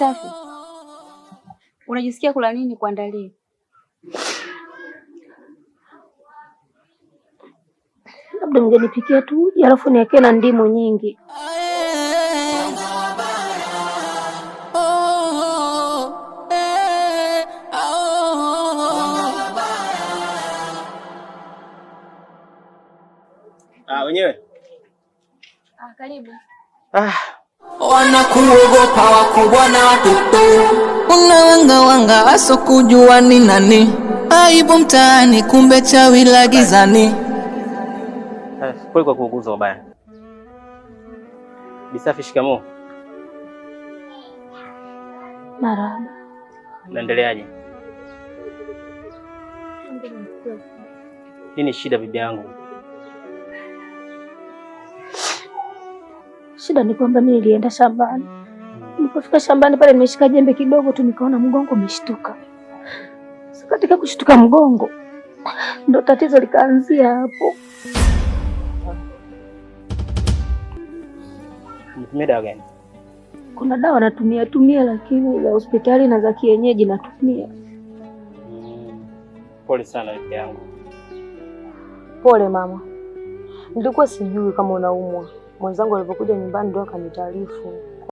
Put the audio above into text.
Bisafi, unajisikia kula nini kuandalia? Labda mngenipikia tu uji alafu niwekee na ndimu nyingi. Ah, wenyewe. Ah, karibu. Ah, Wanakuogopa wakubwa na watoto, unawangawanga asokujua ni nani, aibu mtaani, kumbe chawi la gizani. Pole kwa kuuguza ubaya. Bisafi, shikamoo. Marahaba. Unaendeleaje? Nini shida bibi yangu? Shida ni kwamba mimi nilienda shambani. Nilipofika shambani pale nimeshika jembe kidogo tu nikaona mgongo umeshtuka. Sasa katika kushtuka mgongo ndo tatizo likaanzia hapo. Umetumia dawa gani? Kuna dawa natumia tumia, lakini za hospitali na za kienyeji natumia. Pole sana bibi yangu. Pole mama, nilikuwa sijui kama unaumwa. Mwenzangu alipokuja nyumbani ndo akanitaarifu.